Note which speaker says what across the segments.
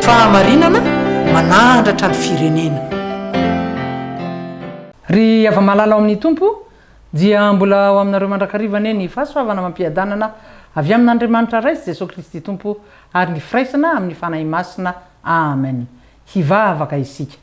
Speaker 1: Fahamarinana manandratra ny firenena.
Speaker 2: Ry hava-malala ao amin'ny Tompo, dia mbola ho aminareo mandrakariva anie ny fahasoavana amam-piadanana avy amin'Andriamanitra Ray sy Jesoa Kristy Tompo ary ny firaisana amin'ny Fanahy Masina. Amen. Hivavaka isika.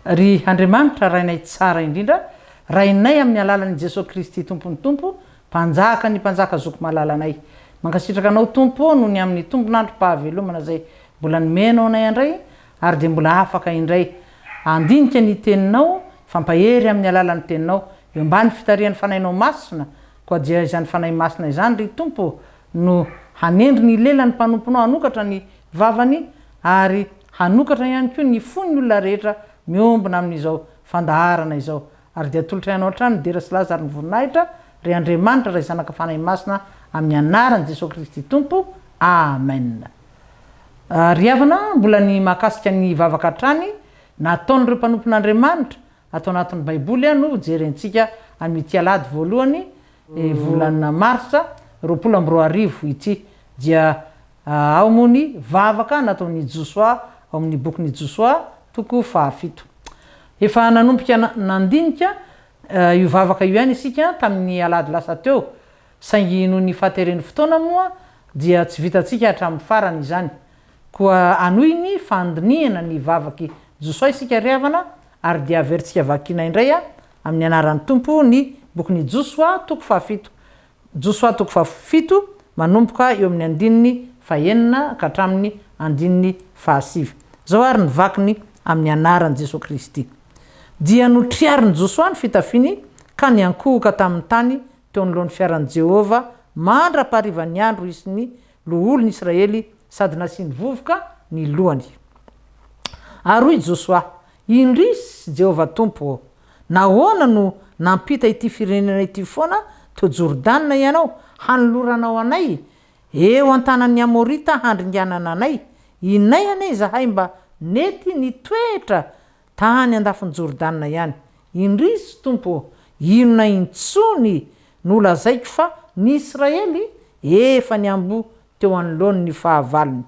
Speaker 2: Ry Andriamanitra Rainay tsara indrindra, Rainay amin'ny alalan'i Jesoa Kristy Tompon'ny Tompo, Mpanjaka ny mpanjaka zoky malalanay. Mankasitraka Anao Tompo ô noho ny amin'ny tombon'androm-pahavelomana izay mbola nomenao anay andray ary dia mbola afaka indray handinika ny Teninao, hifampahery amin'ny alalan'ny Teninao eo ambany fitarihan'ny Fanahinao Masina, koa dia izany Fanahy Masina izany ry Tompo ô no hanendry ny lelan'ny mpanomponao hanokatra ny vavany ary hanokatra ihany koa ny fon'ny olona rehetra miombona amin'izao fandaharana izao. Ary dia atolotray Anao hatrany ny dera sy laza ary ny voninahitra, ry Andriamanitra, Ray Zanaka Fanahy Masina, amin'ny anaran'i Jesoa Kristy Tompo. Amen. Ry havana, mbola ny mahakasika ny vavaka hatrany nataon'ireo mpanompon'Andriamanitra ato anatin'ny Baiboly no jerentsika amin'ity alahady voalohany volana marsa 2020 ity. Dia ao moa ny vavaka nataon'i Josoa ao amin'ny bokin'i Josoa toko fahafito. Efa nanomboka nandinika io vavaka io ihany isika tamin'ny alahady lasa teo, saingy noho ny fahateren'ny fotoana moa dia tsy vitantsika hatramin'ny farany izany. Koa hanohy ny fandinihana ny vavak'i Josoa isika ry havana ary dia averintsika vakiana indray amin'ny anaran'ny Tompo ny bokin'i Josoa toko fahafito. Josoa toko fahafito, manomboka eo amin'ny andininy fahenina ka hatramin'ny andininy fahasivy. Izao àry ny vakiny amin'ny anaran'i Jesoa Kristy. Dia notriarin'i Josoa ny fitafiany ka niankohoka tamin'ny tany teo anoloan'ny fiaran'i Jehovah mandra-paharivan'ny andro hisin'ny loholon'ny Israely sady nasiany vovoka ny lohany. Ary hoy Josoa, Indrisy, Jehovah Tompo ô! Nahoana no nampita ity firenena ity foana teo Jordana Ianao, hanoloranao anay eo an-tanan'ny Amorita handringanana anay? Inay anie izahay mba nety nitoetra tany andafin'i Jordana ihany! Indrisy, Tompo ô! Inona intsony no holazaiko fa ny Israely efa niamboho teo anoloany ny fahavalony.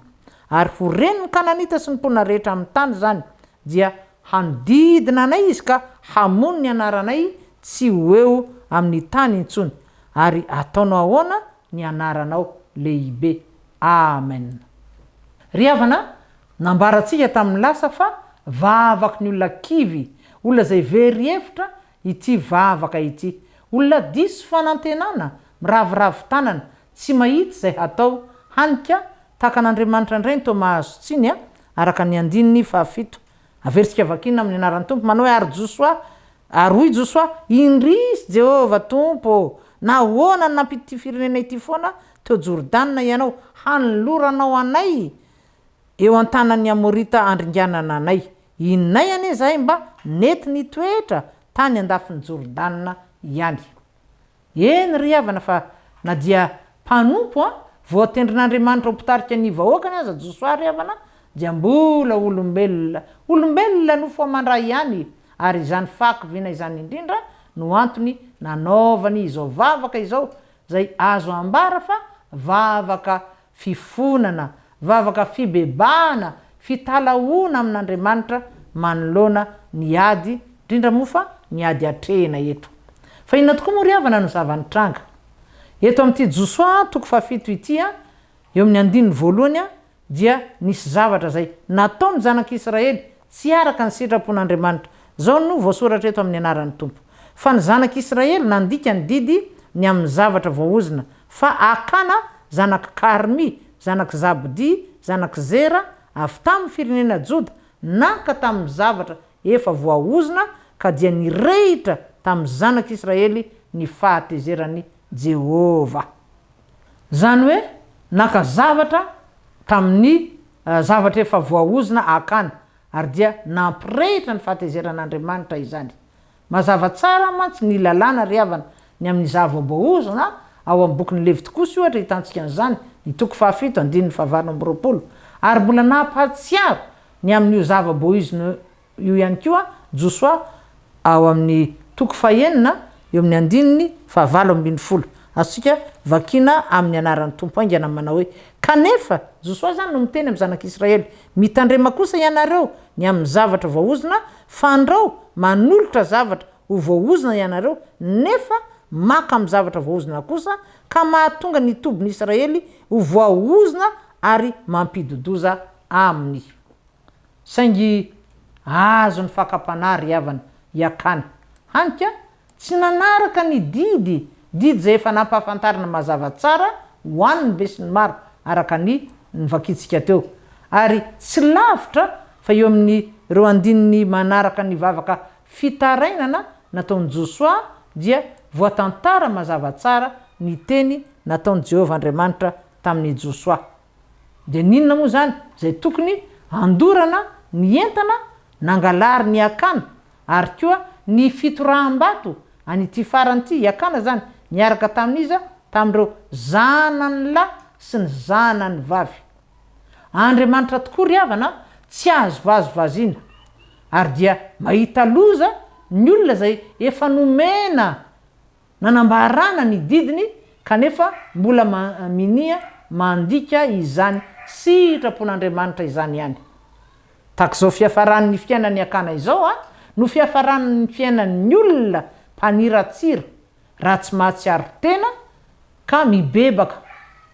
Speaker 2: Ary ho ren'ny Kananita sy ny mponina rehetra amin'ny tany izany, dia hanodidina anay izy ka hamono ny anaranay tsy ho eo amin'ny tany intsony, ary ataonao ahoana ny anaranao lehibe. Amen. Ry havana, nambarantsika tamin'ny lasa fa vavaky ny olona kivy, olona izay very hevitra ity vavaka ity. Olona diso fanantenana, miraviravy tanana, tsy mahita izay hatao, hany ka tahaka an'Andriamanitra indray no toa mahazo tsiny, araka ny andininy fahafito. Averintsika vakiana amin'ny anaran'ny Tompo, manao hoe, Ary Josoa, ary hoy Josoa, Indrisy, Jehovah Tompo ô, nahoana no nampita ity firenena ity foana teo Jordana Ianao, hanoloranao anay eo an-tanan'ny Amorita handringanana anay? Inay anie izahay mba nety nitoetra tany andafin'i Jordana ihany. Eny ry havana fa na dia mpanompo an, voatendrin'Andriamanitra ho mpitarika ny vahoakany aza Josoa ry havana dia mbola olombelona, olombelona nofo aman-dra ihany ary izany fahakiviana izany indrindra no antony nanaovany izao vavaka izao izay azo ambara fa vavaka fifonana, vavaka fibebahana, fitalahoana amin'Andriamanitra manoloana ny ady, indrindra moa fa ny ady atrehina eto. Fa inona tokoa moa ry havana no zava-nitranga? Eto amin'ity Josoa toko fahafito ity, eo amin'ny andininy voalohany, dia nisy zavatra izay nataon'ny zanak'Israely tsy araka ny sitrapon'Andriamanitra. Izao no voasoratra eto amin'ny anaran'ny Tompo, Fa ny zanak'Israely nandika ny didy ny amin'ny zavatra voaozona, fa Akana, zanak'i Karmy, zanak'i Zabdy, zanak'i Zera, avy tamin'ny firenena Joda, naka tamin'ny zavatra efa voaozona, ka dia nirehitra tamin'ny zanak'Israely ny fahatezeran'i Jehovah. Izany hoe naka zavatra tamin'ny zavatra efa voaozona Akana, ary dia nampirehitra ny fahatezeran'Andriamanitra izany. Mazava tsara mantsy ny lalàna ry havana, ny amin'ny zava-boaozona, ao amin'ny bokin'ny Levitikosy ohatra hitantsika an'izany, ny toko fahafito, andininy fahavalo amby 20. Ary mbola nampahatsiaro ny amin'io zava-boaozona io ihany koa Josoa ao amin'ny toko fahenina, eo amin'ny andininy fahavalo ambin'ny folo. Azontsika vakiana amin'ny anaran'ny Tompo haingana manao hoe, Kanefa, Josoa izany no miteny amin'ny zanak'Israely, mitandrema kosa ianareo ny amin'ny zavatra voaozona, fandrao manolotra zavatra ho voaozona ianareo, nefa maka amin'ny zavatra voaozona kosa, ka mahatonga ny tobin'Israely ho voaozona ary mampidi-doza aminy. Saingy azon'ny fakam-panahy ry havana i Akana, hany ka tsy nanaraka ny didy, didy izay efa nampahafantarina mazava tsara ho an'ny besinimaro araka ny novakintsika teo. Ary tsy lavitra fa eo amin'ireo andininy manaraka ny vavaka fitarainana nataon'i Josoa dia voatantara mazava tsara ny teny nataon'i Jehovah Andriamanitra tamin'i Josoa. Dia n'inona moa izany izay tokony handorana ny entana nangalarin'i Akana ary koa ny fitoraham-bato an'ity farany ity, i Akana izany, niaraka tamin'iza? Tamin'ireo zanany lahy sy ny zanany vavy. Andriamanitra tokoa ry havana tsy azo vazivaziana ary dia mahita loza ny olona izay efa nomena nanambarana ny didiny kanefa mbola minia mandika izany sitrapon'Andriamanitra izany ihany. Tahaka izao fiafaran'ny fiainan'i Akana izao no fiafaran'ny fiainan'ny olona mpaniratsira raha tsy mahatsiaro tena ka mibebaka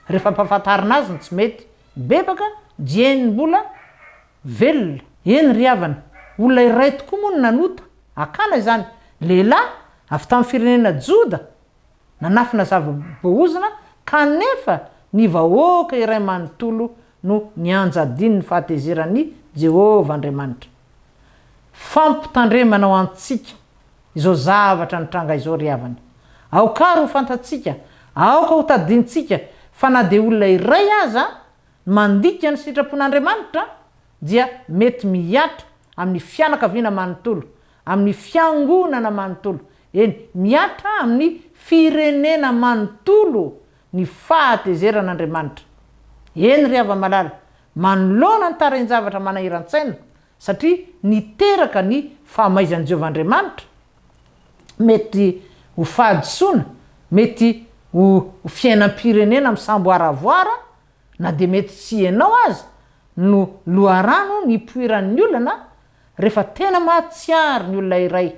Speaker 2: rehefa ampahafantarina azy ny tsy mety, mibebaka dieny mbola velona. Eny ry havana, olona iray tokoa moa no nanota, Akana izany, lehilahy avy tamin'ny firenena Joda, nanafina zava-boahozona kanefa ny vahoaka iray manontolo no nianjadian'ny fahatezeran'i Jehovah Andriamanitra. Fampitandremana ho antsika izao zavatra nitranga izao ry havana. Aoka ary ho fantatsika, aoka ho tadidintsika fa na dia olona iray aza mandika ny sitrapon'Andriamanitra dia mety mihatra amin'ny fianakaviana manontolo, amin'ny fiangonana manontolo, eny, mihatra amin'ny firenena manontolo ny fahatezeran'Andriamanitra. Eny ry hava-malala, manoloana ny tarehin-javatra manahiran-tsaina satria niteraka ny fahamaizan'i Jehovah Andriamanitra, mety ho fahadisoana, mety ho fiainam-pirenena misamboaravoara, na dia mety tsy ianao aza no loharano nipoiran'ny olana, rehefa tena mahatsiaro ny olona iray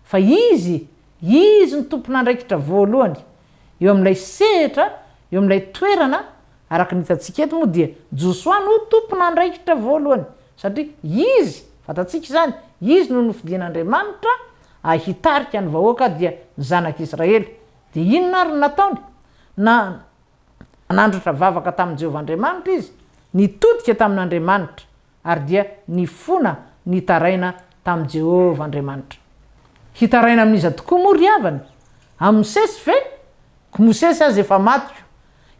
Speaker 2: fa izy, izy no tompon'andraikitra voalohany eo amin'ilay sehatra, eo amin'ilay toerana, araka ny hitantsika eto moa dia Josoa no tompon'andraikitra voalohany, satria izy, fantatsika izany, izy no nofidian'Andriamanitra hitarika ny vahoaka dia ny zanak'Israely. Dia inona ary no nataony? Na. Nanandratra vavaka tamin'i Jehovah Andriamanitra izy, nitodika tamin'Andriamanitra, ary dia nifona nitaraina tamin'i Jehovah Andriamanitra. Hitaraina amin'iza tokoa moa ry havana? Amin'i Mosesy ve? Ko Mosesy aza efa maty ko!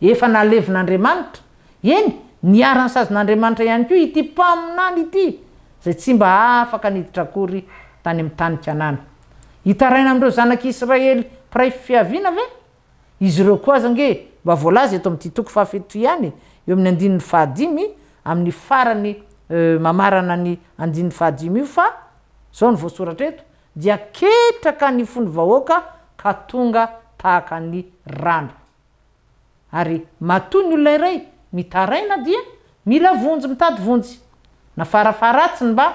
Speaker 2: Efa nalevin'Andriamanitra. Eny, niharan'ny sazin'Andriamanitra ihany koa ity mpaminany ity, izay tsy mba afaka niditra akory tany amin'ny tany Kanana. Hitaraina amin'ireo zanak'Israely mpiray fiaviana ve? Izy ireo koa aza ange mba voalaza eto amin'ity toko fahafito ihany, eo amin'ny andininy fahadimy, amin'ny farany mamarana ny andininy fahadimy io fa, izao no voasoratra eto, dia ketraka ny fon'ny vahoaka ka tonga tahaka ny rano. Ary matoa ny olona iray mitaraina dia mila vonjy, mitady vonjy. Na farafaharatsiny mba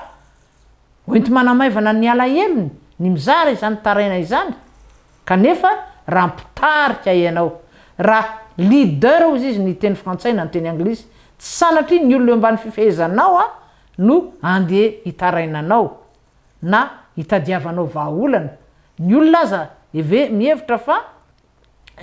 Speaker 2: Hoenti-manamaivana ny alahelony ny mizara izany taraina izany, kanefa raha mpitarika ianao, raha leader hozy izy ny teny frantsay na ny teny anglisy, tsy sanatria ny olona eo ambany fifehezanao no andeha hitarainanao na hitadiavanao vahaolana, ny olona aza heve mihevitra fa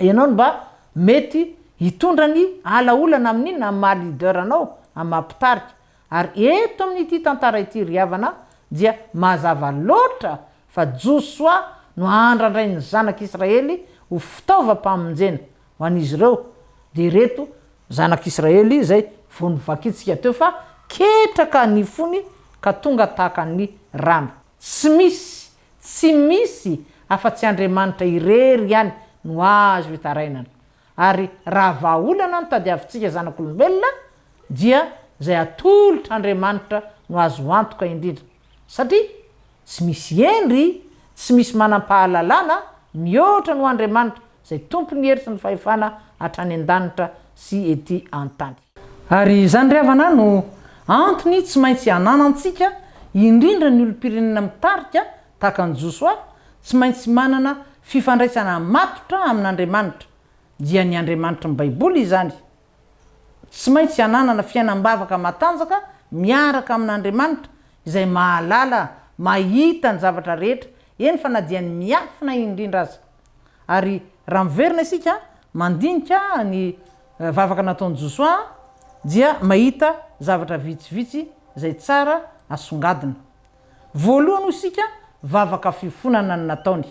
Speaker 2: ianao no mba mety hitondra ny ala olana amin'inona amin'ny maha leader anao, amin'ny maha mpitarika. Ary eto amin'ity tantara ity ry havana dia mazava loatra fa Josoa no andrandrain'ny zanak'Israely ho fitaovam-pamonjena ho an'izy ireo, dia ireto zanak'Israely izay vao novakintsika teo fa ketraka ny fony ka tonga tahaka ny rano. Tsy misy, tsy misy afa-tsy Andriamanitra irery ihany no azo itarainana. Ary raha vahaolana no tadiavintsika zanak'olombelona dia izay atolotr'Andriamanitra no azo antoka indrindra satria tsy misy hendry, tsy misy manam-pahalalana mihoatra noho Andriamanitra. izay Tompon'ny hery sy ny fahefana hatrany an-danitra sy ety an-tany. Ary izany ry havana no antony tsy maintsy ananantsika, indrindra ny olom-pirenena mitarika tahaka an'i Josoa, tsy maintsy manana fifandraisana matotra amin'Andriamanitra, dia ny Andriamanitry ny Baiboly izany. Tsy maintsy ananana fiainam-bavaka matanjaka miaraka amin'Andriamanitra izay mahalala, mahita ny zavatra rehetra, eny fa na dia ny miafina indrindra aza. Ary raha miverina isika mandinika ny vavaka nataon'i Josoa dia mahita zavatra vitsivitsy izay tsara asongadina. Voalohany hoy isika, vavaka fifonana no nataony.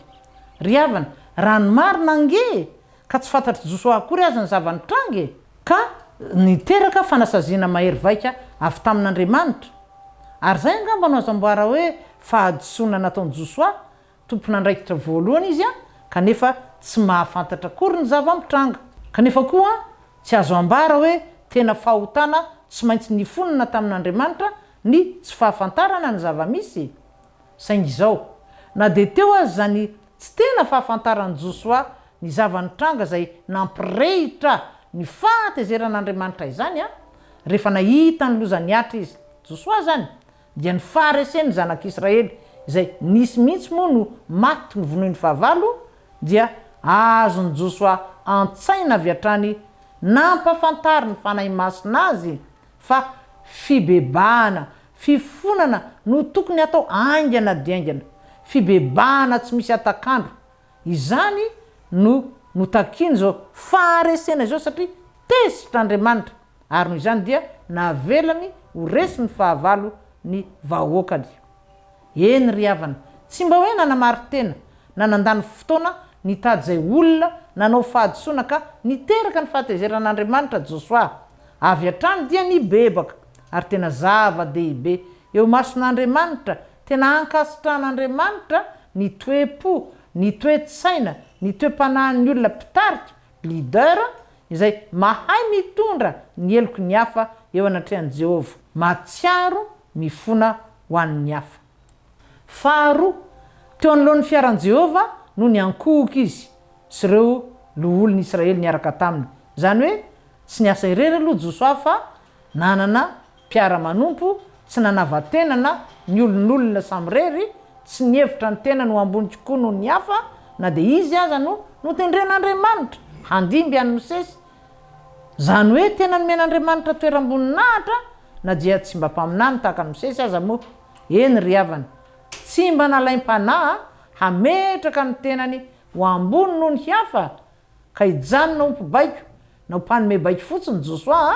Speaker 2: Ry havana, raha ny marina ange e, ka tsy fantatr'i Josoa akory aza ny zava-nitranga e! Ka niteraka fanasaziana mahery vaika avy tamin'Andriamanitra. Ary izay angamba no azo ambara hoe fahadisoana nataon'i Josoa, Tompon'andraikitra voalohany izy kanefa tsy mahafantatra akory ny zava-mitranga. Kanefa koa tsy azo ambara hoe tena fahotana tsy maintsy nifonana tamin'Andriamanitra ny tsy fahafantarana ny zava-misy. Saingy izao, na dia teo aza izany tsy tena fahafantaran'i Josoa ny zava-nitranga izay nampirehitra ny fahatezeran'Andriamanitra izany, rehefa nahita ny loza nihatra izy, Josoa izany, dia ny faharesen'ny zanak'Israely, izay nisy mihitsy moa no maty novonoin'ny fahavalo, dia azon'i Josoa an-tsaina avy hatrany nampafantarin'ny Fanahy Masina azy fa fibebahana, fifonana no tokony hatao haingana dia haingana, fibebahana tsy misy hatak'andro, izany no notakian'izao faharesena izao satria tezitra Andriamanitra. Ary noho izany dia navelany ho resin'ny fahavalo ny vahoakany. Eny ry havana, tsy mba hoe nanamarin-tena na nandany fotoana nitady izay olona nanao fahadisoana ka niteraka ny fahatezeran'Andriamanitra Josoa. Avy hatrany dia nibebaka, ary tena zava-dehibe eo imason'Andriamanitra, tena ankasitrahan'Andriamanitra ny toe-po, ny toe-tsaina, ny toe-panahin'ny olona mpitarika, leader, izay mahay mitondra ny heloky ny hafa eo anatrehan'i Jehovah, mahatsiaro mifona ho an'ny hafa. Faharoa, teo anoloan'ny fiaran'i Jehovah no niankohoka izy sy ireo loholon'ny Israely niaraka taminy. Izany hoe tsy niasa irery aloha Josoa fa nanana mpiara-manompo, tsy nanava-tena na niolonolona samirery, tsy nihevitra ny tenany ho ambony kokoa noho ny hafa, na dia izy aza no notendren'Andriamanitra handimby an'i Mosesy. Izany hoe tena nomen'Andriamanitra toeram-boninahitra, na dia tsy mba mpaminany tahaka an'i Mosesy aza moa. Eny ry havana, tsy mba nalaim-panahy hametraka ny tenany ho ambony noho ny hafa, ka hijanona ho mpibaiko na ho mpanome baiko fotsiny Josoa a,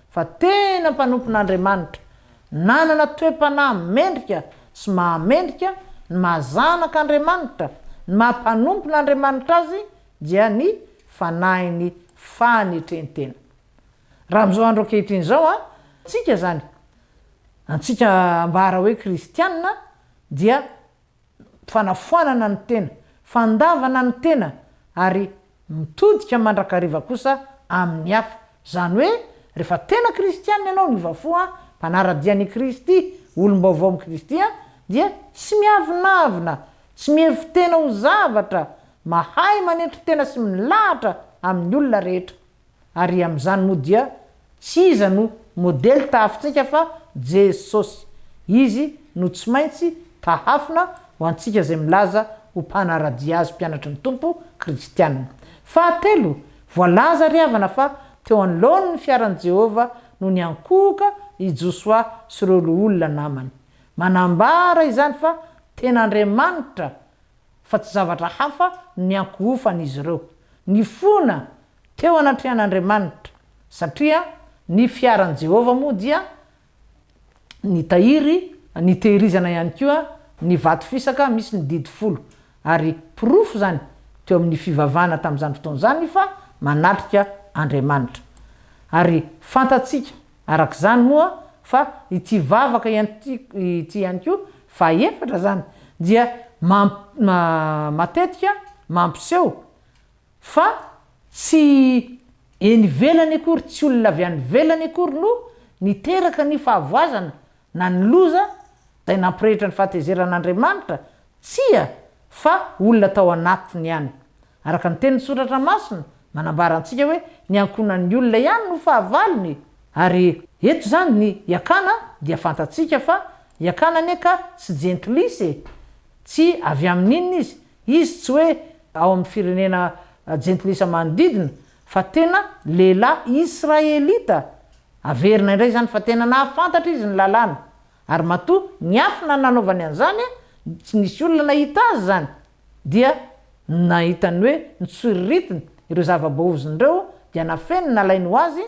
Speaker 2: fa tena mpanompon'Andriamanitra, nanana toe-panahy mendrika sy mahamendrika ny maha zanak'Andriamanitra, ny maha mpanompon'Andriamanitra azy dia ny fanahin'ny fanetren-tena. Raha amin'izao andro ankehitriny izao a, tsika izany, antsika ambara hoe kristiana dia fanafoanana ny tena, fandavana ny tena ary mitodika mandrakariva kosa amin'ny hafa. Izany hoe rehefa tena kristiana ianao, niova fo an, mpanara-dia an'i Kristy, olom-baovao amin'i Kristy an, dia tsy miavonavona, tsy mihevi-tena ho zavatra, mahay manetry tena sy milahatra amin'ny olona rehetra. Ary amin'izany moa dia tsy iza no modely tahafintsika fa Jesosy. Izy no tsy maintsy tahafina ho antsika izay milaza ho mpanara-dia Azy mpianatry ny Tompo, kristiana. Fahatelo, voalaza ry havana fa teo anoloan'ny fiaran'i Jehovah no niankohoka i Josoa sy ireo loholona namany. Manambara izany fa tena Andriamanitra fa tsy zavatra hafa no niankohofan'izy ireo. Nifona teo anatrehan'Andriamanitra, satria ny fiaran'i Jehovah moa dia nitahiry, nitehirizana ihany koa ny vato fisaka misy ny didy folo, ary porofo izany teo amin'ny fivavahana tamin'izany fotoana izany fa manatrika Andriamanitra. Ary fantatsika araka izany moa fa ity vavaka ity ihany koa, fahefatra izany, dia matetika mampiseho Fa tsy eny ivelany akory, tsy olona avy any ivelany akory no niteraka ny fahavoazana na ny loza izay nampirehitra ny fahatezeran'Andriamanitra, tsia, fa olona tao anatiny ihany. Araka ny tenin'ny Soratra Masina, manambara antsika hoe ny ankohonan'ny olona ihany no fahavalony. Ary eto izany ny i Akana dia fantatsika fa i Akana anie ka tsy jentilisa e! Tsy avy amin'inona izy, izy tsy hoe ao amin'ny firenena jentilisa manodidina fa tena lehilahy israelita. Averina indray izany fa tena nahafantatra izy ny lalàna. Ary matoa niafina ny nanaovany an'izany, tsy nisy olona nahita azy izany, dia nahita ny hoe notsiriritiny ireo zava-boaozona ireo dia nafeniny nalainy ho azy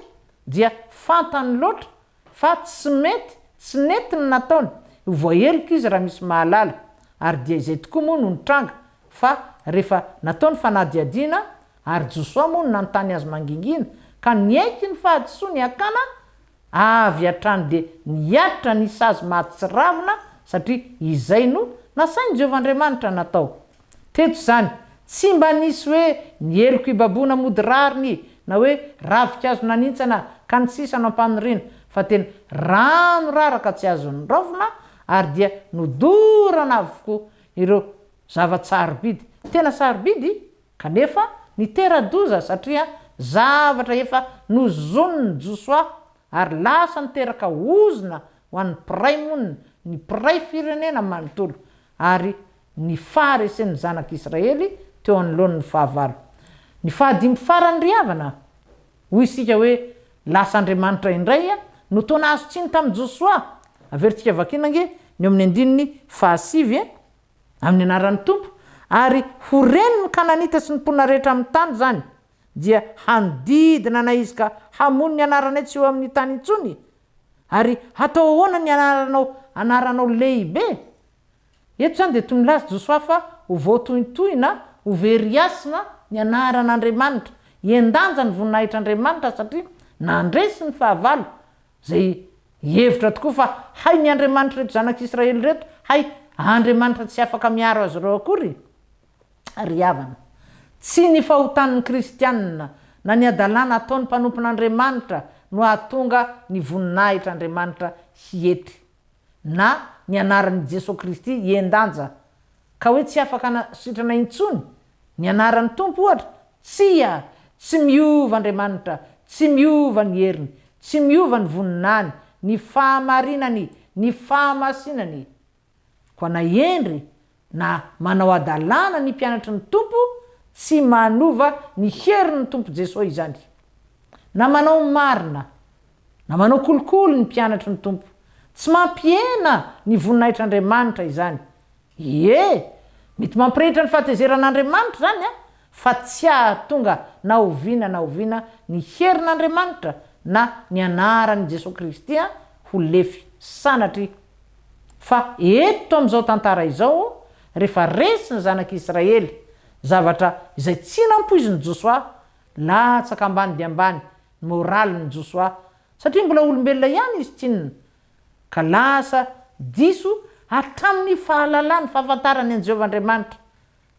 Speaker 2: dia fantany loatra fa tsy mety, tsy nety ny nataony, ho voaheloka izy raha misy mahalala, ary dia izay tokoa moa no nitranga fa rehefa natao ny fanadihadiana ary Josoa moa no nanontany azy mangingina ka niaiky ny fahadisoany Akana Avy hatrany dia niaritra ny sazy mahatsiravina satria izay no nasain'i Jehovah Andriamanitra natao. Teto izany, tsy mba nisy hoe ny heloka ibaboana mody rariny na hoe ravinkazo nanintsana ka ny sisa no ampaniriana fa tena rano raraka tsy azo noraofina ary dia nodorana avokoa ireo zava-tsarobidy tena sarobidy Kanefa nitera-doza satria zavatra efa nozonin'i Josoa ary lasa niteraka ozona ho an'ny mpiray monina, ny mpiray firenena manontolo, ary ny faharesen'ny zanak'Israely teo anoloan'ny fahavalo. Ny fahadimy farany ry havana, hoy isika hoe lasa Andriamanitra indray no toa nahazo tsiny tamin'i Josoa. Averintsika vakiana ange ny eo amin'ny andininy fahasivy e. Amin'ny anaran'ny Tompo, ary ho ren'ny Kananita sy ny mponina rehetra amin'ny tany izany, dia hanodidina anay izy ka hamono ny anaranay tsy ho eo amin'ny tany intsony. Ary hatao ahoana ny anaranao, anaranao lehibe? Eto izany dia toy milaza Josoa fa ho voatohintohina, ho very hasina ny anaran'Andriamanitra. Hihen-danja ny voninahitr'Andriamanitra satria nandresy ny fahavalo, Izay hihevitra tokoa fa hay ny Andriamanitr'ireto zanak'Israely ireto, hay Andriamanitra tsy afaka miaro azy ireo akory? Ry havana, tsy ny fahotan'ny kristianina na ny hadalana ataon'ny mpanompon'Andriamanitra no hahatonga ny voninahitr'Andriamanitra hietry, na ny anaran'i Jesoa Kristy hihen-danja, ka hoe tsy afaka sitrana intsony ny anaran'ny Tompo ohatra? Tsia! Tsy miova Andriamanitra, tsy miova ny heriny, tsy miova ny voninahiny, ny fahamarinany, ny fahamasinany. Koa na hendry na manao hadalana ny mpianatry ny Tompo, tsy manova ny herin'ny Tompo Jesoa izany. Na manao ny marina, na manao kolikoly ny mpianatry ny Tompo, tsy mampihena ny voninahitr'Andriamanitra izany. Ie! Mety mampirehitra ny fahatezeran'Andriamanitra izany an, fa tsy hahatonga na oviana na oviana ny herin'Andriamanitra na ny anaran'i Jesoa Kristy ho lefy sanatria. Fa eto amin'izao tantara izao, rehefa resy ny zanak'Israely, zavatra izay tsy nampoizin'i Josoa, latsaka ambany dia ambany ny moralin'i Josoa, satria mbola olombelona ihany izy tsinona, ka lasa diso hatramin'ny fahalalany, fahafantarany an'i Jehovah Andriamanitra.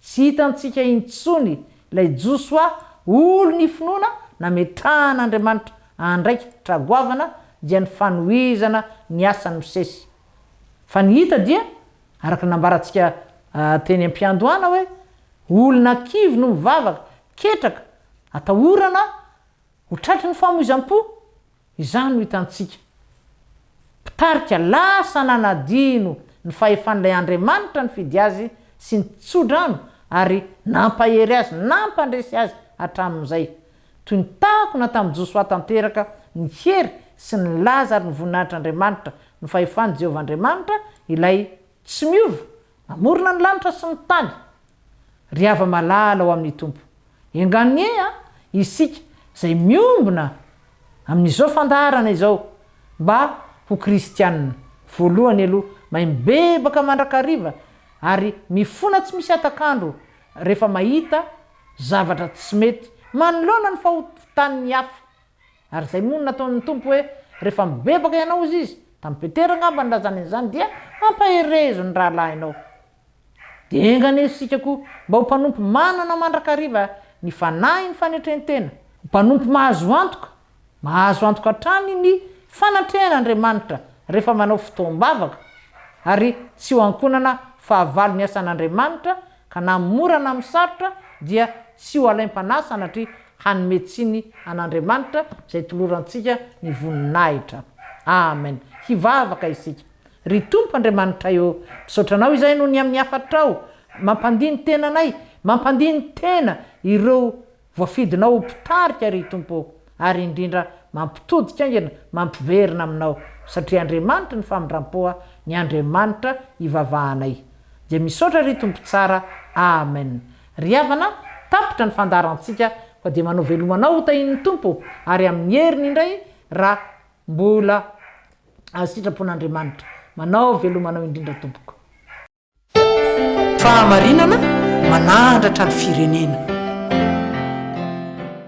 Speaker 2: Tsy hitantsika intsony ilay Josoa olon'ny finoana nametrahan'Andriamanitra andraikitra goavana dia ny fanohizana ny asan'i Mosesy. Fa ny hita dia, araka ny nambarantsika teny am-piandohana hoe, olona kivy no mivavaka, ketraka, atahorana ho tratry ny famoizam-po, Izany no hitantsika. Mpitarika lasa nanadino ny fahefan'ilay Andriamanitra nifidy azy sy ny tso-drano ary nampahery azy, nampandresy azy hatramin'izay. Toy ny takona tamin'i Josoa tanteraka ny hery sy ny laza ary ny voninahitr'Andriamanitra, ny fahefan'i Jehovah Andriamanitra, ilay tsy miova, namorona ny lanitra sy ny tany. Ry hava-malala ao amin'ny Tompo, enga anie isika izay miombona amin'izao fandaharana izao mba ho kristianina, voalohany aloha mahay mibebaka mandrakariva ary mifona tsy misy hatak'andro rehefa mahita zavatra tsy mety manoloana ny fahotan'ny hafa. Ary izay moa no nataon'ny Tompo hoe, Rehefa mibebaka ianao, hozy Izy, tamin'i Petera angamba nilazany an'izany, dia ampaherezo ny rahalahinao. Dia enga anie isika koa mba ho mpanompo manana mandrakariva ny fanahin'ny fanetren-tena, ho mpanompo mahazo antoka, mahazo antoka hatrany ny fanatrehan'Andriamanitra rehefa manao fotoam-bavaka, ary tsy ho ankohonana fahavalo ny asan'Andriamanitra ka na mora na amin'ny sarotra dia tsy ho alaim-panahy sanatria hanome tsiny an'Andriamanitra izay tolorantsika ny voninahitra. Amen. Hivavaka isika. Ry Tompo Andriamanitray ô, misaotra Anao izahay noho ny amin'ny hafatrao mampandini-tena anay, mampandini-tena ireo voafidinao ho mpitarika ry Tompo ô, ary indrindra mampitodika haingana, mampiverina Aminao, satria Andriamanitry ny famindram-po ny Andriamanitra ivavahanay. Dia misaotra ry Tompo tsara. Amen. Ry havana, tapitra ny fandaharantsika fa dia manao veloma anao ho tahian'ny Tompo ary amin'ny heriny indray raha mbola sitrapon'Andriamanitra. Manao veloma anao indrindra tompoko.
Speaker 1: Fahamarinana manandratra ny firenena.